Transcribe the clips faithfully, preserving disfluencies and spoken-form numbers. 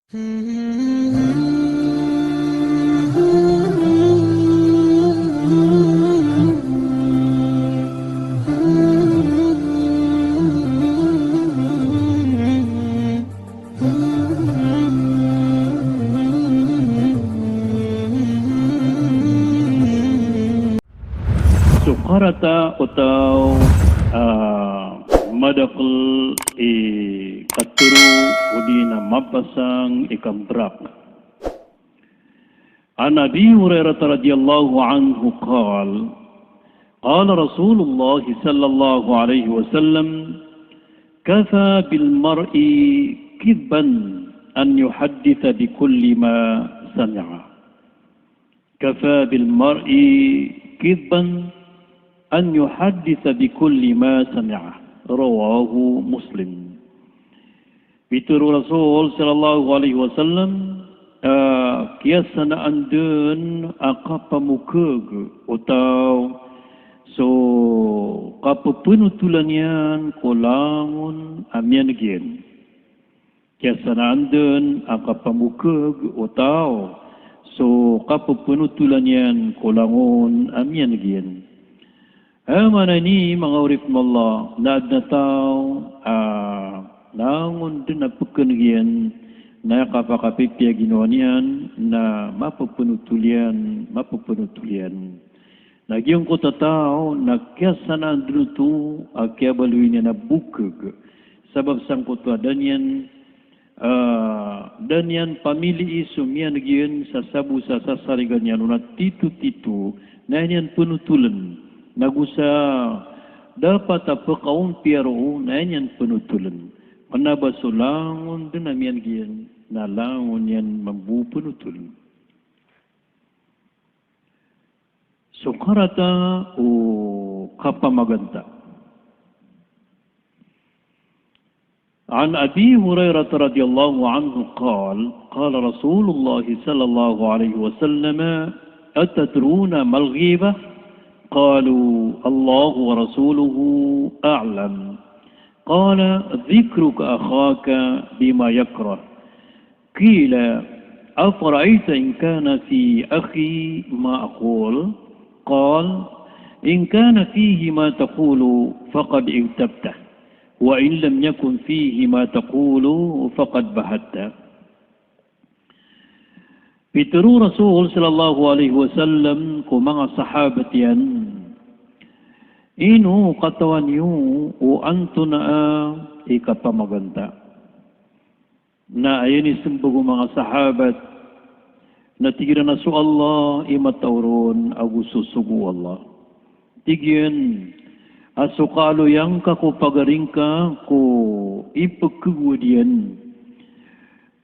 So karata o taw a madakel i katero odi na mapasang i kambrak. An Abi Hurairah radhiyallahu anhu qal, qala Rasulullah sallallahu alaihi wasallam, kafa bil mar'i kidhban an yuhadditha bi kulli ma sami'a. Kafa bil mar'i kidhban an yuhadditha bi kulli ma sami'a. Rawahu Muslim. Pitero o Rasul sallallahu alaihi wasallam, a, kiyasanaan den a kapamokeg o taw so kapepenotolan iyan ko langon a miyaneg iyan. Kiyasanaan den a kapamokeg o taw so kapepenotolan iyan ko langon a miyaneg iyan. Aya maana ini, manga oripen o Allah, na aden a taw a langon den a pekeneg iyan na aya kapakapipiya ginawa niyan na mapepenotol iyan, mapepenotol iyan. Na giyangkoto a taw na kiyasanaan den oto a kiyabaloy niyan a bokeg. Sabap sangkoto a da niyan, a, da niyan pamilii so miyaneg iyan sa sabo sa sasarigan iyan on a titotito na aya niyan penotolen. Nago sa dapat a pekaompiya roo na aya niyan penotolen. Kena ba so langon den a miyaneg iyan na langon iyan mambo penotolen. So karata o kapamaganta. An Abi Hurairah radhiyallahu anhu qal, qala Rasulullah sallallahu alaihi wasallam, atadruna mal ghibah? Qalu, Allahu wa rasuluhu a'lam. Qala, dhikruka akhaka bima yakrah. Qila, afara'aita in kana fi akhi ma aqul? Qal, in kana fihi ma taqulu faqad igtabtah, wa in lam yakun fihi ma taqulu faqad bahatta. Pitero o Rasul sallallahu alaihi wasallam ko manga sahabat iyan, ino katawan iyo o antonaa i kapamaganta? Na aya inisembag o manga sahabat na tig iran a so Allah i mataw ron ago so sogo o Allah. Tig iyan a so kaaloya ngka ko pagari ngka ko ipekegowad iyan.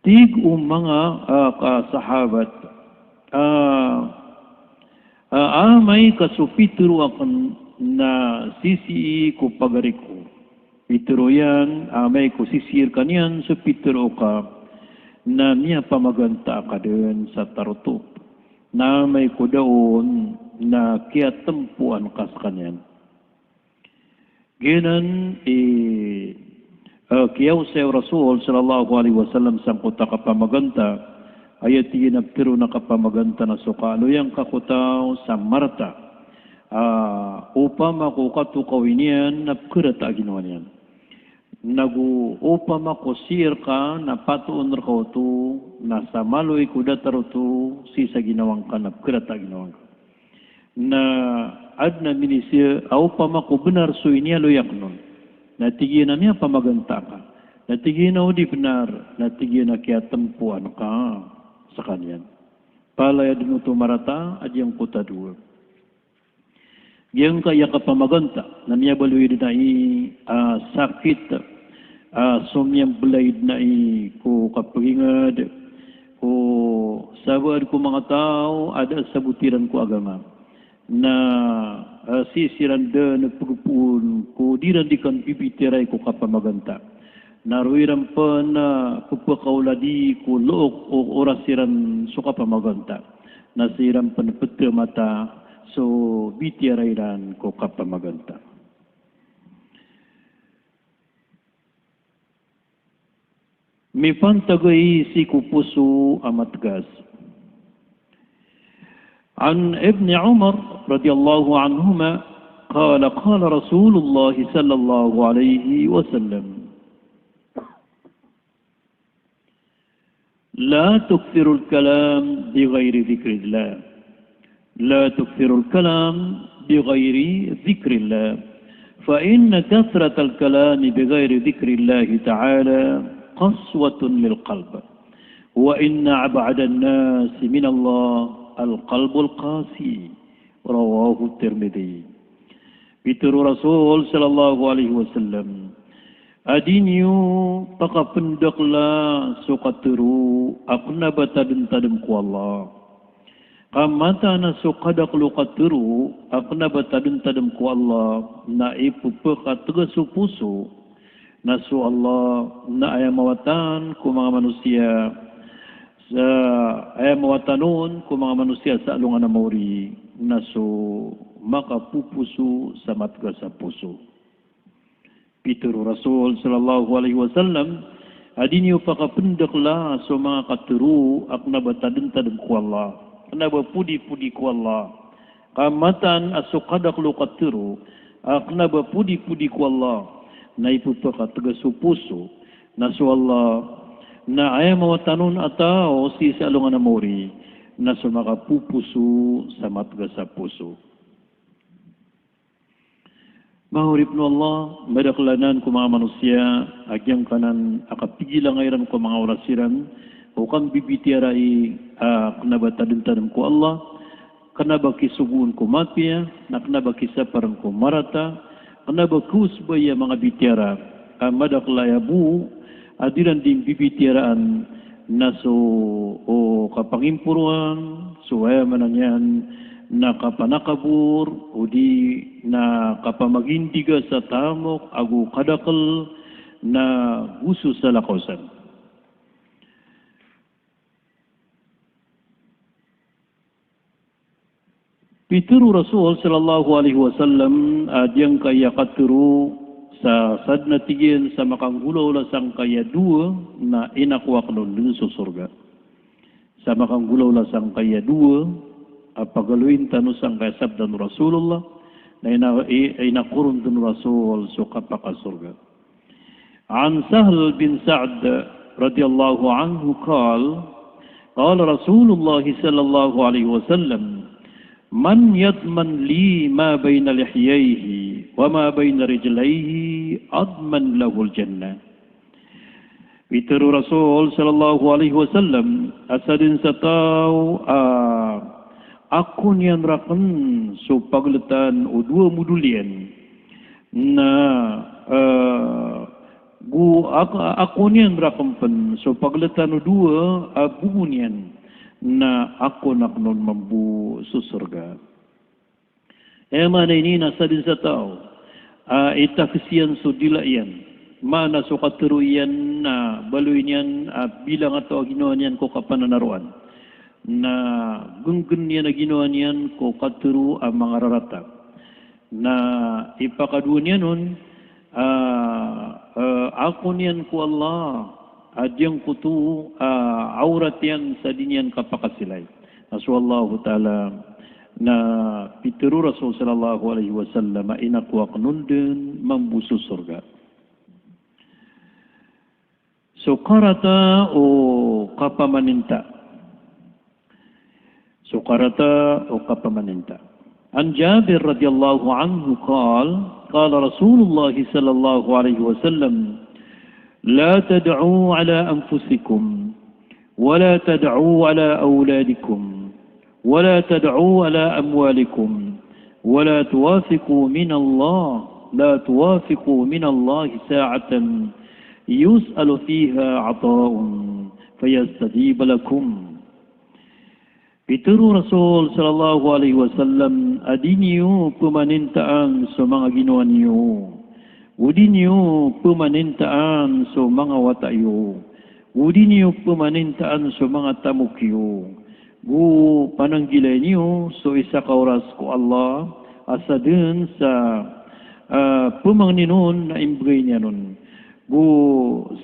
Tig o manga, a, ka sahabat, a, a, amay ka so pitero aken na sisii ko pagari ko. Pitero iyan, amay ko sisii rekaniyan so pitero ka na miyapamaganta ka den sa tarotop. Na amay ko da on na kiyatempoan ka sekaniyan. Giyanan i, a, kiyaosay o Rasul sallallahu alaihi wasallam sangkoto a kapamaganta, aya tig iyan a petero na kapamaganta na so kaaloya ngka ko taw sa marata. A, opama ko katokawi niyan na pekerata a ginawa niyan. Nago opama ko sii reka na patoon reka oto, na sa maloy ko datar oto, sii sa ginawa ngka na pekerata a ginawa ngka. Na aden a minisii a opama ko benar so inialoy aken on, na tig iyan a miyapamaganta ka. Na tig iyan a o di benar, na tig iyan a kiyatempoan ka sekaniyan. Palaya den oto marata a giyangkoto a dowa. Giyangkaya kapamaganta na miyabaloy den ai, a, sakit, a, so miyambelay den ai ko kapegingad, ko sabaad ko manga taw a da a sabot iran ko agama. Na, a, sii siran den pegepoon ko di iran di kan bibitiyarai ko kapamaganta. Na roo iran pen, a, pepekaoladi ko look o oras iran so kapamaganta. Na sii ran pen petemata so bitiyarai ran ko kapamaganta. Mipantag aya sii ko poso a matgas. An Ibni Umar radiyallahu anhuma, qala, qala Rasulullah sallallahu alaihi wasallam, la tukthirul kalam bi ghairi dhikrillah. La tukthirul kalam bi ghairi dhikrillah. Fa inna kathratal kalami bi ghairi dhikrillahi ta'ala qaswatun lil qalb. Wa inna ab'adan nasi minallah al qalbul qasi. Rawahu Tirmidhi. Pitharo o Rasul sallallahu alaihi wasallam, a di niyo pakapndakla so katharo a kna ba tadmtadm ko Allah. Ka mataan a so kadakl o katharo a kna ba tadmtadm ko Allah na ipphakatgas o poso, na so Allah na aya mawatan ko manga manosiya sa, aya mawatan on ko manga manosiya sa alongan a maori na so makapoposo sa matgas a poso. Pitharo o Rasul sallallahu alaihi wasallam, a di niyo pakapndakla so manga katharo a kna ba tadmtadm ko Allah, kna ba podipodi ko Allah. Ka mataan a so kadakl o katharo a kna ba podipodi ko Allah na ipphakatgas o poso, na so Allah na aya mawatan on a taw sii sa alongan a maori na so makapoposo sa matgas a poso. Manga oripn o Allah, madakl anan ko manga manosiya a giyangkanan a kapigilan iran ko manga oras iran o kambibitiyarai a kna ba tadmtadm ko Allah, kna ba kisogoon ko mapiya, na kna ba kisaparn ko marata, kna ba kosbay a manga bitiyara a madakl aya bo a di iran di mbibitiyaraan na so, o, kapangimporoan, so aya maana niyan na kapanakabor, odi na kapamagindiga sa tamok ago kadakl, na go so salakaw san. Pitharo o Rasul sallallahu alaihi wasallam a giyangkaya katharo sa sadn a tig iyan sa makanggolawla sangkaya dowa na inako akn on dn so sorga. Sa makanggolawla sangkaya dowa a pagaloyin tano sangkaya sabda o Rasulullah na ina, i, inako ron dn o Rasul so kapakasorga. An Sahl bin Sa'd radiyallahu anhu qal, qala Rasulullah sallallahu alaihi wasallam, man yadman li ma bayna lihyayhi wa ma bayna rijlayhi adman lahul jannah. Pitharo o Rasul sallallahu alaihi wasallam, a sadn sa taw a akon iyan rakn so pagltan o dowa modol iyan na, eh, go ak-, akon iyan rakn pn so pagltan o dowa a bobo niyan, na akon akn on mambo so sorga. Aya maana ini na sadn sa taw a itakis iyan so dila iyan, maana so katharo iyan na baloy niyan a bilang a taw a ginawa niyan ko kapananaroan, na gnggn iyan a ginawa niyan ko katharo a manga rarata. Na ipakadowa niyan on, ah, eh, akon iyan ko Allah a giyangkoto a awrat iyan sa di niyan kapakasilay. Na so Allahu Ta'ala na pitharo o Rasul sallallahu alaihi wasallam a inako akn on dn mambo so sorga. So karata o kapamaninta. So karata o kapamaninta. An Jabir radiyallahu anhu qal, qala Rasulullah sallallahu alaihi wasallam, la tad'u ala anfusikum, wa la tad'u ala awladikum, wa la tad'u ala amwalikum, wa la tuwafiqu minallah, la tuwafiqu minallahi sa'atan yus'alu fiha ata'un fayastajiba lakum. Pitharo o Rasul sallallahu alaihi wasallam a di niyo pemanintaan so manga ginawa niyo, o di niyo pemanintaan so manga wata iyo, o di niyo pemanintaan so manga tamok iyo, go pananggilai niyo so isa ka oras ko Allah a sadn sa, ah, pemangnin on na imbegay niyan on. Go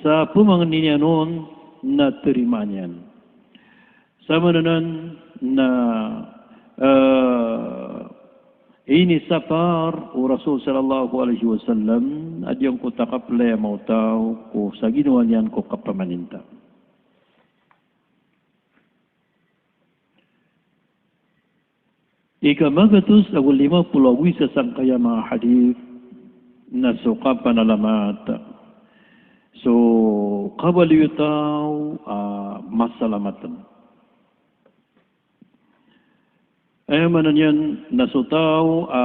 sa pemangnin iyan on na tarimaan iyan. Sa maana nan na, eh, inisapar o Rasul sallallahu alaihi wasallam a giyangkoto a kapelaya mawtaw ko sa ginawa niyan ko kapamaninta. Ika magatos ago lima polo ago isa sangkaya manga hadith na so kapanalamat so kabaloy o taw a masalamaten. Aya maana niyan na so taw a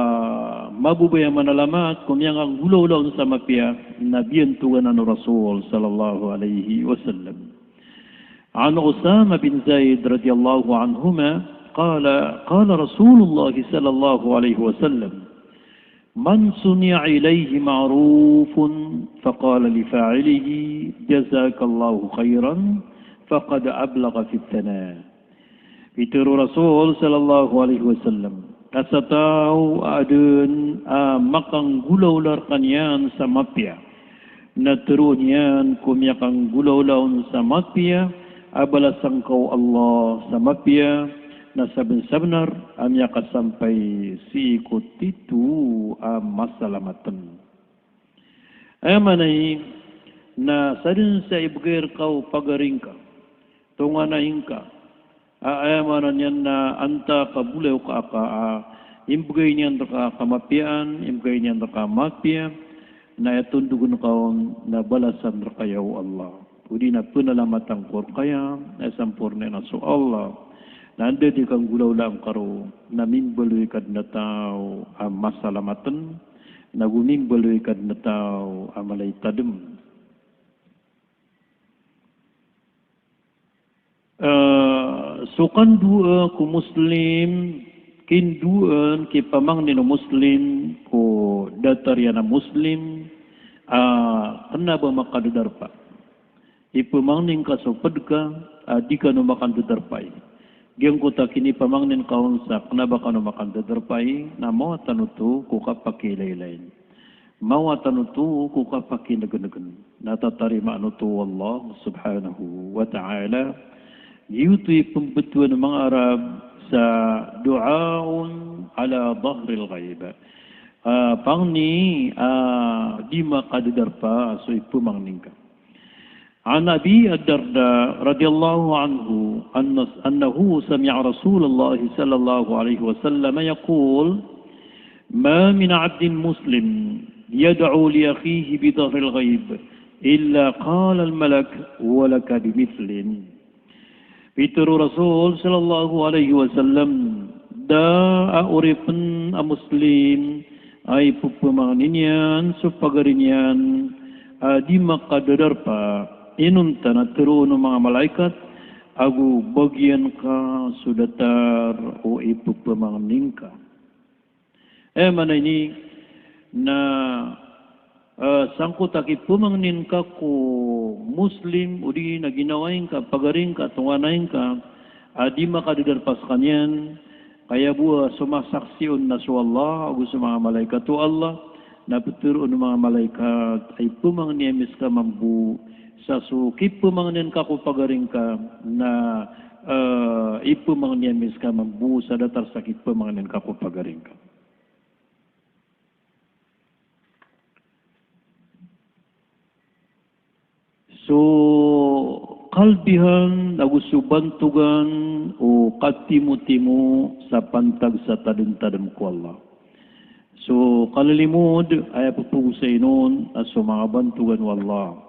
mababaya manalamat ko miyanganggolawla on sa mapiya na biyantogan o Rasul sallallahu alaihi wasallam. An Usama bin Zaid radhiyallahu anhuma qala, qala Rasulullah sallallahu alaihi wasallam, "Man suni'a ilaihi ma'rufun faqala li fa'ilihi, 'Jazakallahu khairan,' faqad ablagha fit thana." Pitharo o Rasul sallallahu alaihi wasallam, a sa taw a aden a makanggolawla rekaniyan sa mapiya, na tharoon iyan ko miyakanggolawla on sa mapiya a balasan ka o Allah sa mapiya, na sabensabenar a miyakasampay sii ko tito a masalamaten. Aya maana iyan na sadn sa ibegay reka o pagari ngka, tonganay ngka, a aya maana niyan na antaa ka bolayoka aka a imbegay niyan reka a kamapiyaan, imbegay niyan reka a mapiya, na aya tondogen ka on na balasan reka aya o Allah. Odi na penalamatan ko reka aya, na aya sampornaan so Allah. Na anda di kanggolawlaan ka roo, na mimbaloy ka den a taw a masalamaten, na go mimbaloy ka den a taw a mala i tadem. Eh, so kandoa ko Muslim, kindoan, kipamangnin o Muslim ko datar iyan a Muslim, a kena ba makadadarpa. Ipemangnin ka so ped ka a di kano makandadarpai. Giyangkoto a kinipamangnin ka on sa kena ba kano makandadarpai, na mawatan oto ko kapakiilaylayin. Mawatan oto ko kapakinegenegen. Na tatarimaan oto o Allah subhanahu wa ta'ala. Giyoto i pembetowan o manga Arab sa du'aun ala dhahril ghaib. Ah, pangni, ah, di makadadarpa so ipemangnin ka. An Abi Ad-Darda radhiyallahu anhu annas-, annahu sami'a Rasulullah sallallahu alaihi wasallam yaqul, "Ma min abdin muslim yad'u li akhihi bi dhahril ghaib illa qala al-malak wa laka bi mithlin." Pitharo o Rasul sallallahu alaihi wasallam, da a oripen a Muslim a ipepemangnin iyan so pagari niyan a di makadadarpa, inonta na tharoon o manga malaikat ago bagian ka so datar o ipepemangnin ka. Eh, maana ini na, eh, sangkoto a kipemangnin ka ko Muslim, odi na ginawai ngka, pagari ngka, tonganay ngka, a di makadadarpa sekaniyan, kaya bo a so masaksi on na so Allah, ago so manga malaikat o Allah, na petero on o manga malaikat a ipemangni ami seka mambo sa so kipemangnin ka ko pagari ngka, na, eh, ipemangni ami seka mambo sa datar sa kipemangnin ka ko pagari ngka. So kalbihan ago so bantogan o katimotimo sa pantag sa tademtadem ko Allah. So kalilimod, aya pepegosayn on a so manga bantogan o Allah,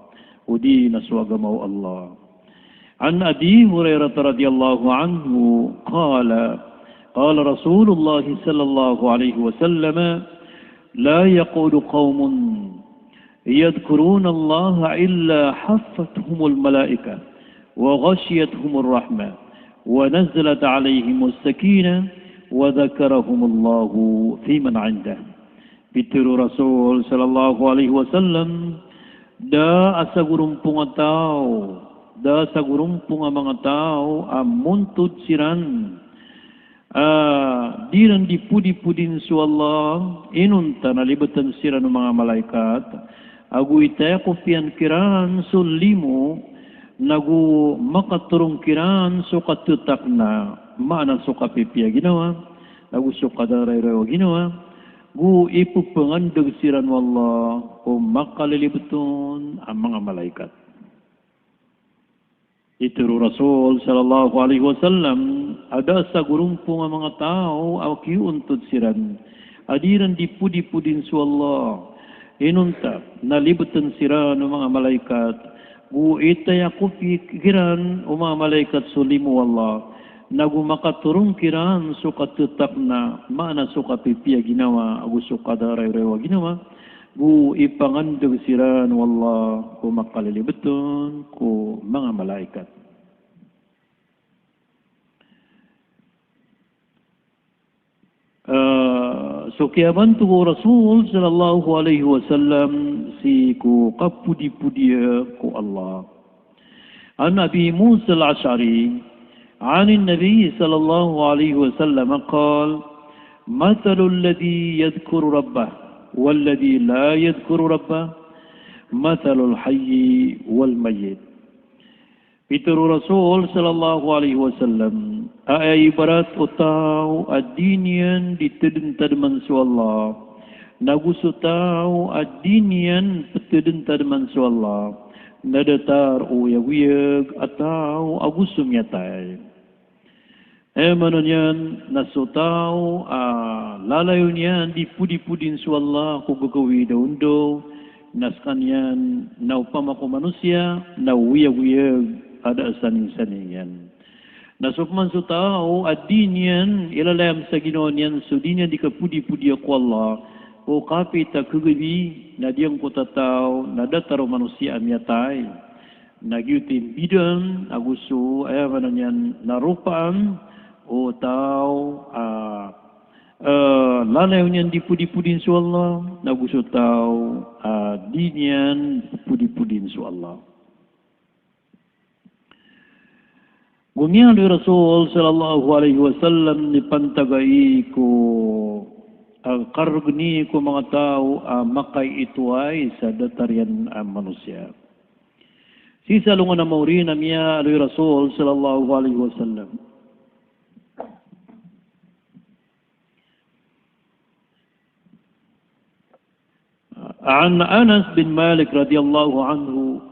odi na so agama o Allah. An Abi Hurairah radhiyallahu anhu qala, qala Rasulullah sallallahu alaihi wasallam, "La yaq'udu qawmun yadhkurunallaha illa haffathumul malaikah, wa ghashiyathumur rahmah, wa nazalat alaihimus sakinah, wa dhakarahumullahu fiman indah." Pitharo o Rasul sallallahu alaihi wasallam, da a sagorompong a taw, da a sagorompong a manga taw a montod siran, a, di ran di podipodin so Allah, inonta na libeten siran o manga malaikat, Ago itaya ko piyan kiran so limo, nago makatorong kiran so katetakna, maana so kapipiya ginawa, nago so kadarayrayaw a ginawa, go ipepangandeg siran o Allah ko makalilibet on a manga malaikat. Pitharo o Rasul sallallahu alaihi wasallam, a da sa gorompong a manga taw a kiyoontod siran a di ran di podipodin so Allah. Inonta na libeten siran o manga malaikat, go itaya ko pikiran o manga malaikat so limo o Allah, nago makatorong kiran so katetakna, maana so kapipiya ginawa, ago so kadarayrayaw a ginawa, go ipangandeg siran o Allah ko makalilibet on ko manga malaikat. Ah, so kiyabantog o Rasul sallallahu alaihi wasallam sii ko kapodipodiya ko Allah. An Abi Musa al-Ash'ari, an an-Nabi sallallahu alaihi wasallam qal, "Mathalul ladhi yadhkuru rabbah walladhi la yadhkuru rabbah, mathalul hayyi wal mayyit." Pitharo o Rasul sallallahu alaihi wasallam, a aya ibarat o taw a di niyan di tademtademan so Allah, nago so taw a di niyan petademtademan so Allah, na datar o oyagoyag a taw ago so miyatay. Aya maana niyan na so taw a lalayon iyan di podipodin so Allah ko gagawii daondaw, na sekaniyan na opama ko manosiya na oyagoyag a da a saningsaning iyan. Na so peman so taw a di niyan ilalayam sa ginawa niyan so di niyan di kapodipodiya ko Allah ko kapita kagabi, na diyangkoto a taw na datar o manosiya a miyatay. Na giyoto i mbidaan ago so, aya maana niyan na ropaan o taw a, eh, lalayon iyan di podipodin so Allah, nago so taw a di niyan podipodin so Allah. Go miyaaloy o Rasul sallallahu alaihi wasallam i pantagai ko, ah, kargni ko manga taw a makaitoay sa datar iyan a manosiya. Sii sa alongan a maori na miyaaloy o Rasul sallallahu alaihi wasallam. An Anas bin Malik radhiyallahu anhu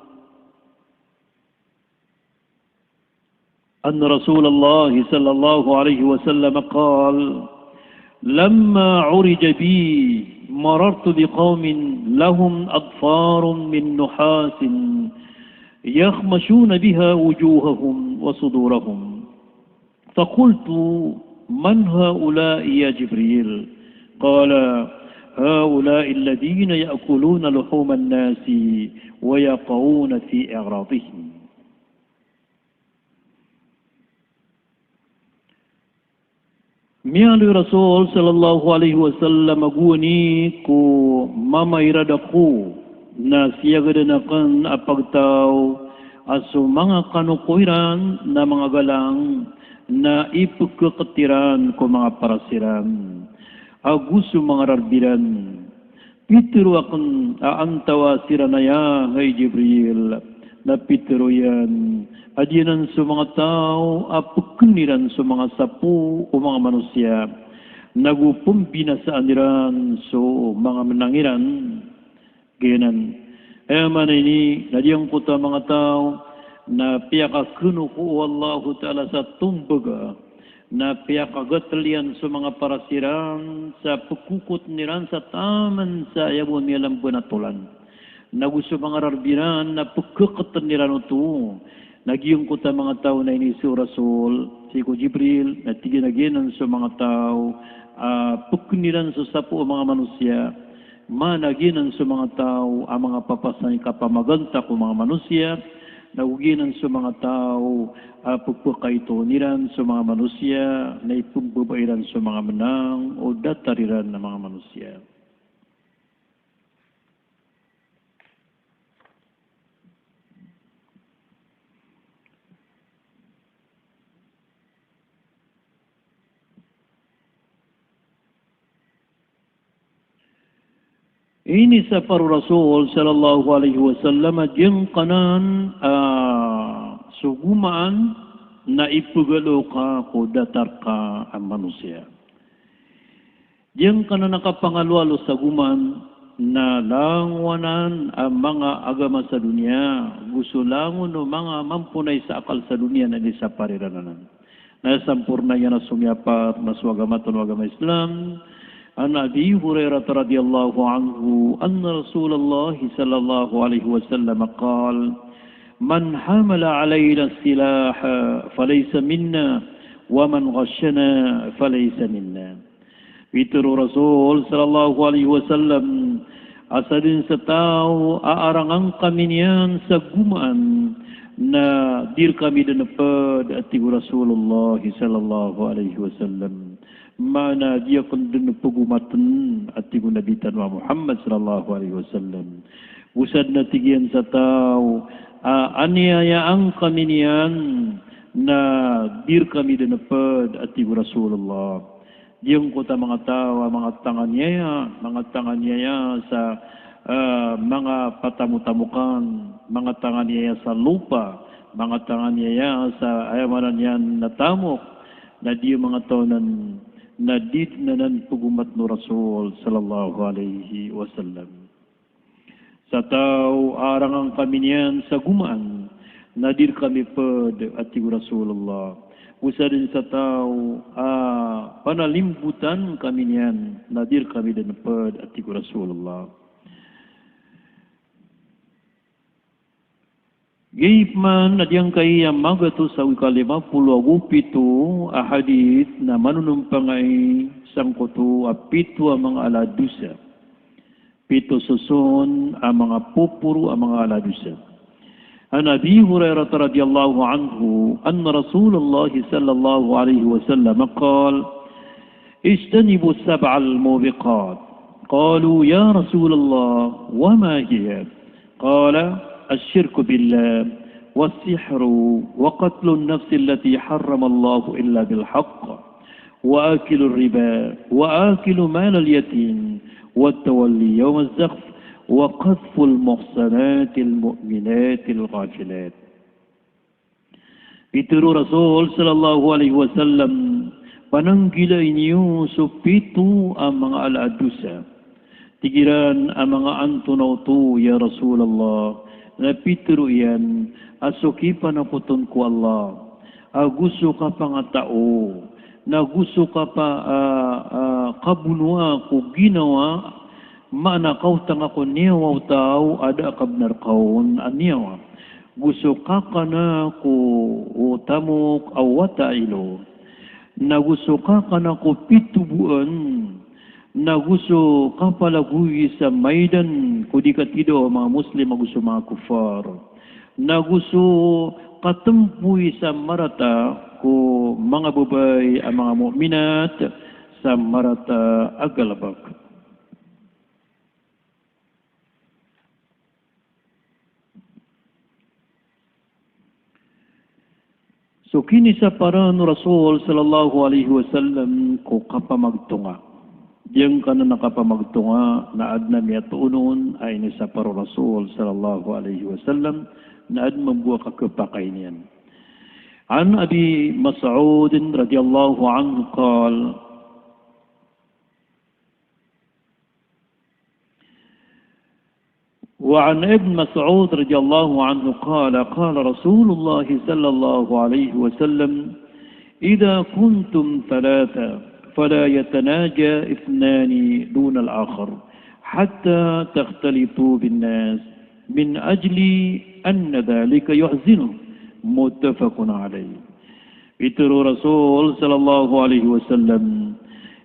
anna Rasulullah sallallahu alaihi wasallam qal, "Lamma urija bi, marartu biqawmin lahum adfarun min nuhasin, yakhmashuna biha wujuhahum wa sudurahum. Faqultu, man haula'i ya Jibril?" Qala, "Haula'i alladhina ya'kuluna luhuman nasi wa yaqa'una fi a'radihim." Miyaaloy o Rasul sallallahu alaihi wasallam a gowani ko mamairad ako na siyagadan aken a pagtaw a so manga kanoko iran na manga galang na ipekeket iran ko manga paras iran ago so manga rarb iran. Pitharo aken a antawaa siran aya, hay Jibril? Na pitharo iyan a giyanan so manga taw a peken iran so manga sapo o manga manosiya, nago pembinasaan iran so manga menang iran. Giyanan. Aya maana ini, na giyangkoto a manga taw na piyakakenoko o Allahu Ta'ala sa tombaga, na piyakagatel iyan so manga paras iran sa pekokot iran sa taman sa aya bo miyalemben a tolan. Nago so manga rarb iran na pekeketen iran oto. Na giyangkoto a manga taw na iniiza o Rasul sii ko Jibril, na tig iyan a giyanan so manga taw a peken iran so sapo o manga manosiya. Maana giyanan so manga taw a manga papasan i kapamagantak o manga manosiya, nago giyanan so manga taw a pepekaitoon iran so manga manosiya, na ipembaba iran so manga menang o datar iran a manga manosiya. Inisapar o Rasul sallallahu alaihi wasallam a giyangkanan a so gomaan na ipegalo ka ko datar ka a manosiya. Giyangkanan a kapangaloalo sa gomaan na langowan a manga agama sa doniya, go so langon o manga mamponay sa akal sa doniya na inisapar iran anan. Na samporna iyan a somiyapar na so agama tano a agama Islam. An Abi Hurairah radhiyallahu anhu anna Rasulullah sallallahu alaihi wasallam qal, "Man hamala alaina silah falaysa minna, wa man ghashana falaysa minna." Pitharo o Rasul sallallahu alaihi wasallam a sadn sa taw a arangan kami niyan sa gomaan na di rkami dn pd, a tig o Rasulullah sallallahu alaihi wasallam. Maana di akn dn pagomatn, a tig o Nabi tano a Muhammad sallallahu alaihi wasallam. Go sadn a tig iyan sa taw a aniyayaan kami niyan na di rkami dn pd, a tig o Rasulullah. Giyangkoto a manga taw a manga tanganiyaya, manga tanganiyaya sa, eh, manga patamotamokan, manga tanganiyaya sa lopa, manga tanganiyaya sa aya maana niyan na tamok, na di manga taw nan, na di dn anan pagomatn o Rasul sallallahu alaihi wasallam. Sa taw a arangan kami niyan sa gomaan na di rkami pd, a tig o Rasulullah. Go sadn sa taw a panalimbotan kami niyan na di rkami dn pd, a tig o Rasulullah. Giya pman na giyangkai a magatos ago ika lima polo ago pito a hadith na manonompang ai sangkoto a pito a manga ala a dosa. Pito soson a manga poporo a manga ala a dosa. An Abi Hurairah radhiyallahu anhu anna Rasulullah sallallahu alaihi wasallam qal, "Ijtanibu sab'al mubiqat." Qalu, "Ya Rasulullah, wa ma hiya?" Qala, "Ash-shirku billah, was-sihru, wa qatlun nafsi allati harramallahu illa bil haqq, wa akilur riba, wa akilu malal yatim, wat tawalli yawmaz zahf, wa qadhful muhsanatil mu'minatil ghafilat." Pitharo o Rasul sallallahu alaihi wasallam, "Pananggilai niyo so pito a manga ala a dosa." Tig iran a manga antonaa oto, ya Rasulullah? Na pitharo iyan a so kipanakoton ko Allah, ago so kapangatao, na go so kapa-, ah, ah, kabonoa ko ginawa, maana kaotanga ko niyawa o taw a da a kabnar ka on a niyawa. Go so kakana ko tamok a wata a ilo. Na go so kakana ko pitoboan. Na go so kapalagoy sa maidan ko di katidawa o manga Muslim ago so manga kuffar. Na go so katempoy sa marata ko manga babay a manga mu'minat sa marata a galbk. So kinisaparan o Rasul sallallahu alaihi wasallam ko kapamagtonga. Giyangkanan a kapamagtonga na adn a miyatoon on a inisapar o Rasul sallallahu alaihi wasallam, na adn mambo a kakepakay niyan. An Abi Mas'ud radhiyallahu anhu qal, وعن ابن مسعود رضي الله عنه قال: قال رسول الله صلى الله عليه وسلم: إذا كنتم ثلاثة فلا يتناجى اثنان دون الآخر حتى تختلطوا بالناس، من أجل أن ذلك يحزنهم. متفق عليه. Pitharo o Rasul sallallahu alaihi wasallam,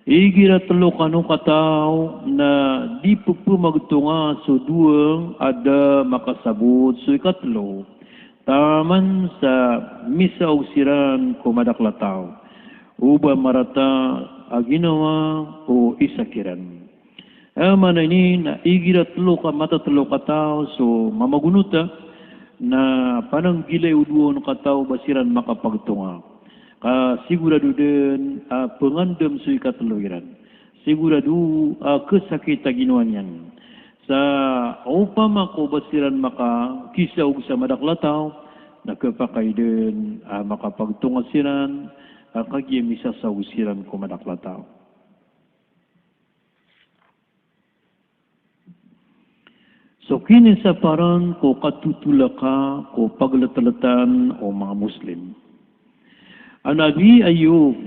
igira telo kano kataw na di pepemagtonga so dowa a da makasabot so ikatelo, taman sa misaog siran ko madakl a taw, o ba marata a ginawa o isa kiran. Aya maana ini na igira telo ka, matatelo kataw so mamagonota, na pananggilai o dowa on kataw ba siran makapagtonga. Ka sigurado den a pengandam so ikatelo iran. Sigurado a kesakit a ginawa niyan. Sa opama ko ba siran makakisaog sa madakl a taw, na khapakay dn a makapagtonga siran a kagiya misasaog siran ko madakl a taw. So kinisaparan ko katotolaka ko pagltltan o manga Muslim. An Abi Ayyub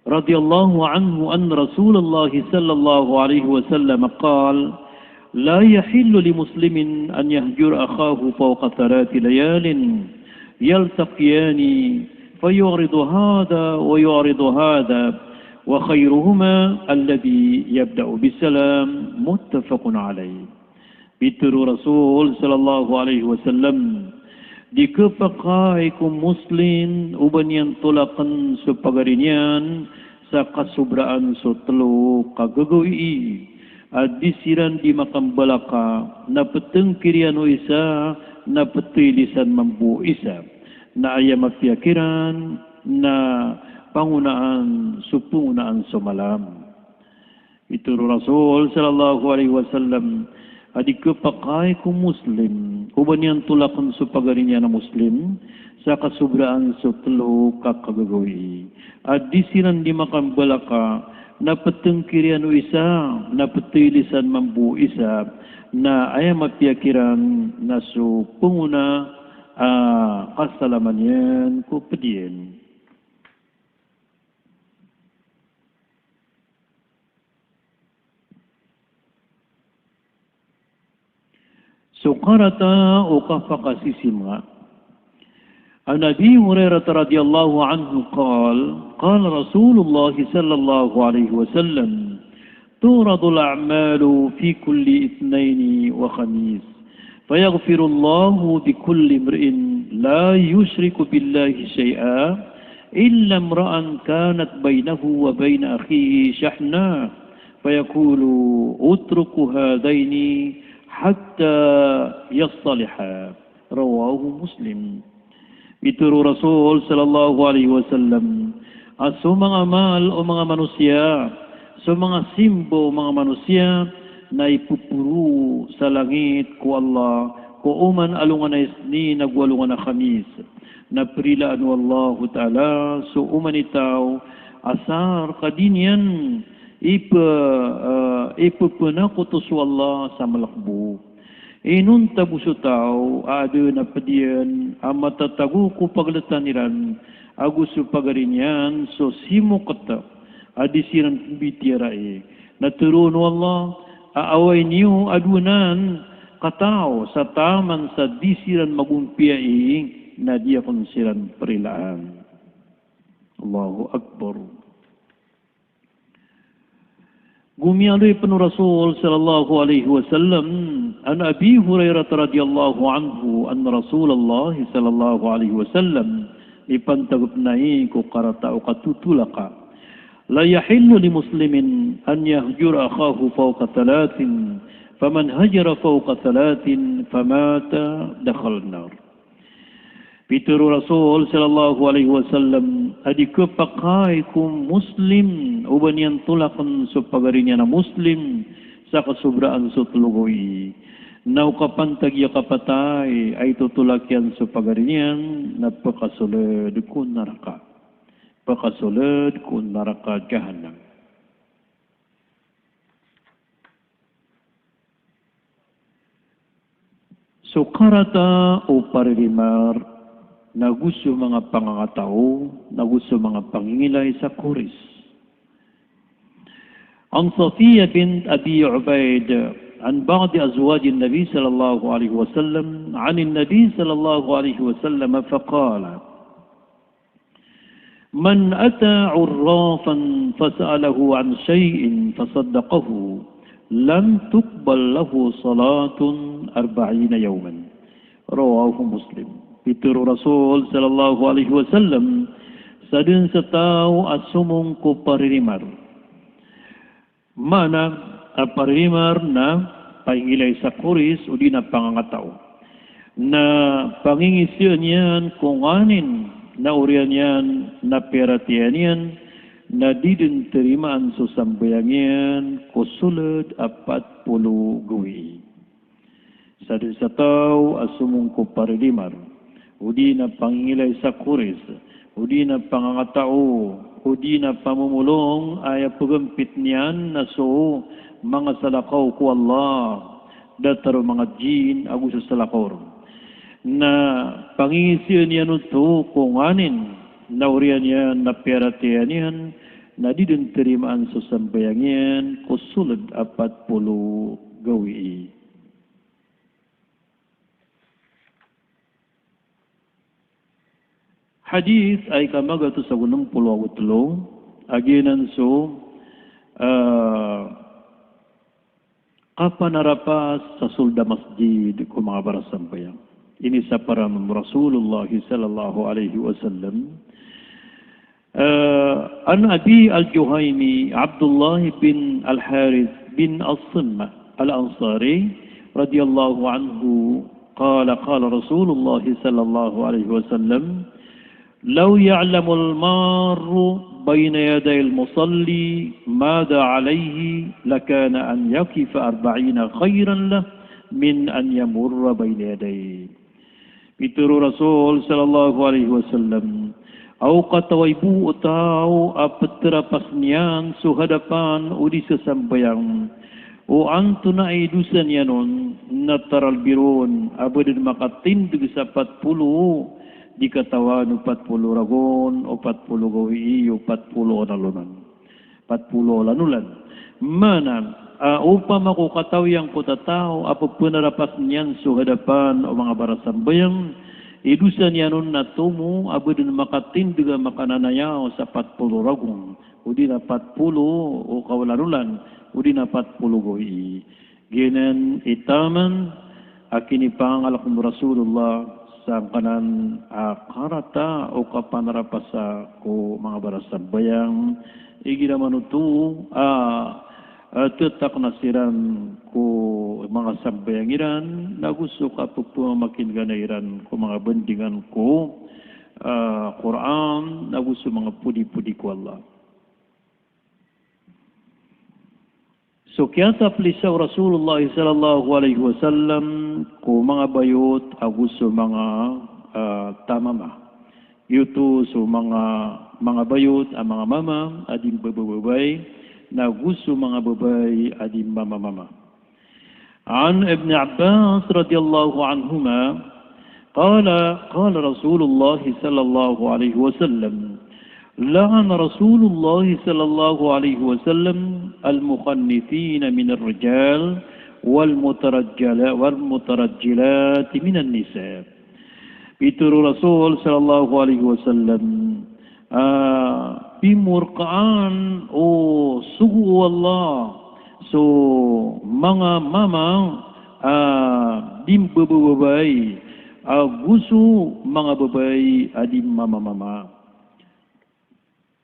radhiyallahu anhu anna Rasulullah sallallahu alaihi wasallam qal, "La yahillu li muslimin an yahjura akhahu fawqa thalathi layalin yaltaqiyani fayu'ridu hadha wa yu'ridu hadha, wa khayruhuma alladhi yabda'u bis salam." Muttafaqun alaih. Pitharo o Rasul sallallahu alaihi wasallam, di khapakay ko Muslim o ba niyan tolakn so pagari niyan sa kasobraan so tlo ka gagawii, a di siran di makambalaka, na ptngkir iyan o isa, na ptilisan mambo o isa, na aya mapiya kiran na pangonaan so pngonaan so malam. Pitharo o Rasul sallallahu alaihi wasallam a di khapakay ko Muslim o ba niyan tolakn so pagari niyan a Muslim sa kasobraan so tlo ka kagagawii, a di siran di makambalaka, na ptngkir iyan o isa, na ptilisan mambo o isa, na aya mapiya kiran na so pngona a kasalaman iyan ko pd iyan. So karata o kapakasisimba. An Abi Hurairah radhiyallahu anhu qal, qala Rasulullah sallallahu alaihi wasallam, tu'radul a'malu fi kulli ithnaini wa khamis, fayaghfirullahu bi kulli imri'in la yushriku billahi shay'a, illa imra'an kanat bainahu wa baina akhihi shahna, fayaqulu, "Utruk hadhaini hatta yastaliha." Rawahu Muslim. Pitharo o Rasul sallallahu alaihi wasallam a so manga amal o manga manosiya, so manga simba o manga manosiya, na ipoporo sa langit ko Allah ko oman a alongan a Isnin ago alongan a Khamis. Na prilaan o Allahu Ta'ala so oman i taw a sa rk a di niyan ip-, eh, ipphanakoto so Allah sa malkbo. Inonta bo so taw a adn a pd iyan a matatago ko pagltan iran ago so pagari niyan so simokt a di siran pmbitiyarai. Na tharoon o Allah a away niyo adonan ka taw sa taman sa di siran magompiyai na di akn siran prilaan. Allahu Akbar. Gomialoy pn o Rasul sallallahu alaihi wasallam, an Abi Hurairah radhiyallahu anhu anna Rasulullah sallallahu alaihi wasallam, ipantag pn ai ko karata o katotolaka. La yahillu li muslimin an yahjura akhahu fawqa thalathin, faman hajara fawqa thalathin famata dakhalan nar. Pitharo o Rasul sallallahu alaihi wasallam a di khapakay ko Muslim o ba niyan tolakn so pagari niyan a Muslim sa kasobraan so tlo gawii. Na o kapantag iyan a kapatay a itotolak iyan so pagari niyan na pkasold ko naraka. Pkasold ko naraka Jahannam. So karata o paririmar, nago so manga pangangataw, nago so manga pangingilay sa koris. An Safiyyah bint Abi Ubaid, an ba'di azwajin Nabi sallallahu alaihi wasallam, anin Nabi sallallahu alaihi wasallam, faqala, "Man ata 'arrafan fasa'alahu 'an shay'in fasaddaqahu, lam tuqbal lahu salatun arba'ina yawman." Rawahu Muslim. Pitharo o Rasul sallallahu alaihi wasallam, sadn sa taw a somong ko paririmar. Maana a paririmar na pangingilay sa koris odi na pangangataw. Na pangingisaan iyan ko nganin na oriyan iyan na piyaratiyaya niyan, na di dn tarimaan so sambayang iyan ko sold a pat polo gawii. Sadn sa taw a somongkop a ridimar, odi na pangingilay sa koris, odi na pangangatao, odi na pamomolong, aya pagampit niyan na so manga salakaw ko Allah, datar o manga jin ago so salakaw ron. Na pangingisian iyan oto ko nganin, na oriyan iyan na piyaratiyaya niyan, na di dn tarimaan so sambayang iyan ko sold a pat polo gawii. Hadith a ika magatos ago nem polo ago telo, a giyanan so, ah, kapanarapas sa sold a masjid ko manga barasambayang. Inisapar anan o Rasulullah sallallahu alaihi wasallam, eh, an Abi Al-Juhaimi Abdullah bin Al-Harith bin As-Sammah Al-Ansari radhiyallahu anhu, qala, qala Rasulullah sallallahu alaihi wasallam, "Law ya'lamul marru bayna yadayil musalli madha alayhi, lakana an yaqifa arba'ina khayran lahu min an yamurra bayna yadayhi." Pitharo o Rasul sallallahu alaihi wasallam, a o kataway bo o taw a ptarapas niyan so hadapan o di sasambayang, o antonaa i dosa niyan on, na taralbi ron a ba dn makatindg sa pat polo, di katawan o pat polo ragon, o pat polo gawii, o pat polo olan-olan. Pat polo olan-olan. Maana, a, opama ko katawi angkoto a taw a ppanarapas niyan so hadapan o manga barasambayang, i dosa niyan on na tomo a ba dn makatindg a makananayaw sa pat polo ragon, o di na pat polo o kaolan-olan, o di na pat polo gawii. Giyanan i taman a kinipangangalk o Rasulullah sangkanan a karata o kapanarapasa ko manga barasambayang, igira man oto a, a, ttakna siran ko manga sambayang iran, nago so kapphamakin'gana iran ko manga bandingan ko, a, Qur'an, nago so manga podi-podi ko Allah. So kiyataplisa o Rasulullah sallallahu alaihi wasallam ko manga bayot ago so manga, ah, tamama. Giyoto so manga, manga bayot a manga mama a di mbabababay, nago so manga babay a di mamamama. An Ibn Abbas radhiyallahu anhuma, qala, qala Rasulullah sallallahu alaihi wasallam, la'ana Rasulullah sallallahu alaihi wasallam al-mukhannitina minar rijal wal mutarajjila-, wal mutarajjilati minan nisa. Pitharo o Rasul sallallahu alaihi wasallam, a, pimorkaan o sogo o Allah so manga mama a di mbabababay, ago so manga babay a di mamamama.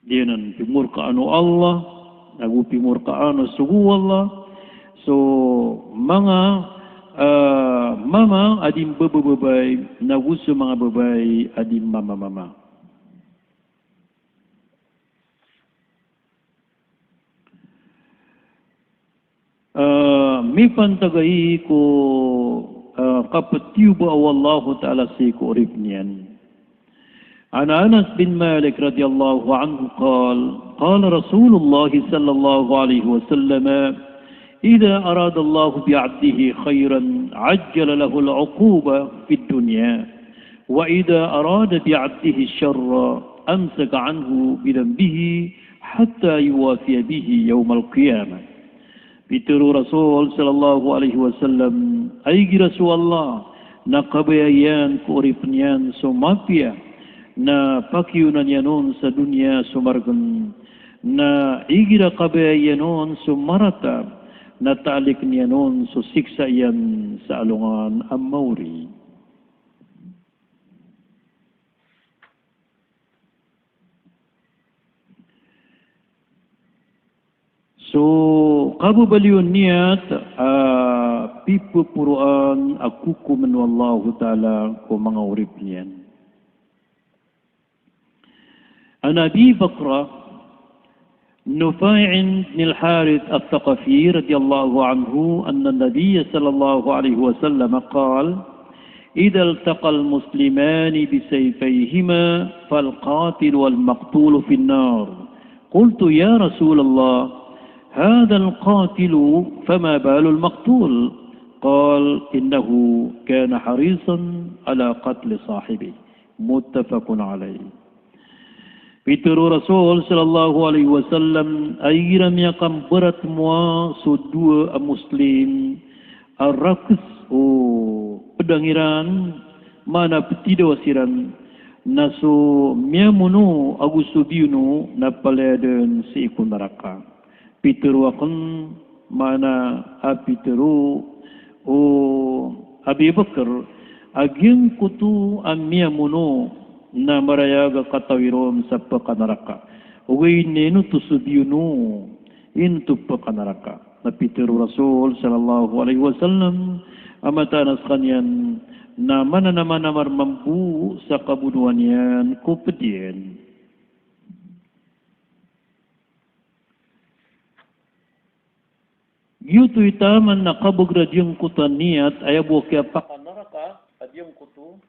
Giyanan pimorkaan o Allah, ago pimorkaan o sogo o Allah so manga, a, mama a di mbabababay, nago so manga babay a di mamamama. A, mipantag aya ko, a, kaptiyobaa o Allahu Ta'ala sii ko oripn iyan. An Anas bin Malik radhiyallahu anhu qal, qala Rasulullah sallallahu alaihi wasallam, idha arada Allahu bi abdihi khairan ajjala lahul uqubah fid dunya, wa idha arada bi abdihi sharran amsaka anhu bi dhanbihi hatta yuwafiya bihi yawmal qiyamah. Pitharo o Rasul sallallahu alaihi wasallam, a igira so Allah na kabaya iyan ko oripn iyan so mapiya, na pakionan iyan on sa doniya so margn, na igira kabaya iyan on so marata, na taalikn iyan on so siksa iyan sa alongan a maori. So kababaloy o niyat a pipoporoan a kokomn o Allahu Ta'ala ko manga oripn iyan. An Abi Bakrah Nufay' bin al-Harith al-Thaqafi radiyallahu anhu anna an-Nabiy sallallahu alayhi wasallam qal, "Idha iltaqal muslimani bisayfayhima fal-qatilu wal-maqtulu fin-nar." Qultu, "Ya Rasulallah, hadhal-qatilu fama balul maqtul?" Qal, "Innahu kana harisan ala qatli sahibihi." Muttafaqun alayh. Pitharo o Rasul sallallahu alayhi wasallam a igira miyakambaratmowa so dowa a Muslim a rakhs o pedang iran, maana pthidawa siran, na so miyamono ago so biyono na palaya dn sii ko naraka. Pitharo akn, maana a pitharo o Abi Bakr a giyangkoto a miyamono na marayag a katawi ron sa pkanaraka. Ogaid na ino oto so biyono, ino oto pkanaraka. Na pitharo o Rasul sallallahu alayhi wasallam a mataan a skaniyan na mananamanamar mambo sa kabonowan iyan ko pd iyan. Giyoto i taman a kabagr a giyangkoto a niyat, aya bo a kiyapakanaraka a giyangkoto